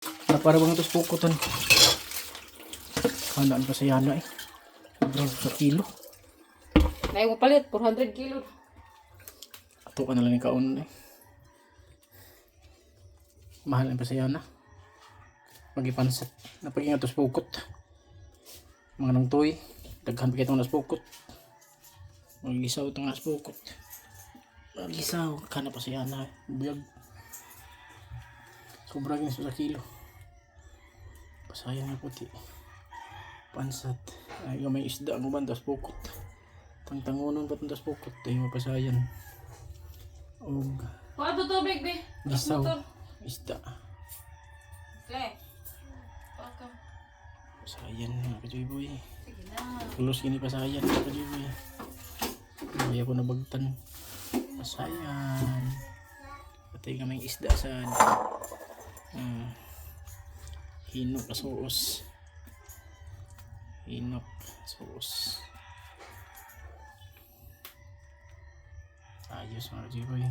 Na para bang ito pukutan. Kanaan pa sa yana eh. Sobrang sa kilo. Nay mo palit 400 kilo. Ato ka na lang yung kaon eh. Mahal ang pasayana. Magipansat. Napaging ato sa pukot. Mga nang tuy. Daghan pa kitong nas pukot. Magisaw itong nas pukot. Magisaw. Kana pasayana eh. Buyag. Sobra gini sa kilo. Pasayan nga puti. Pansat. Ay, may isda ang uban tas pukot. Tangtangonon pa itong tas pukot. Ay, mapasayan. Og Kuha to tubig be. gisaw. Isda. Kle. Baka. Pasayan mga kajoy boy. Sige na. Tulos gini pasayan mga kajoy boy. Ay ako nabagtan. Pasayan. Patay kaming isda sa hinok na suos. Hinok suos. Ayos mga kajoy boy.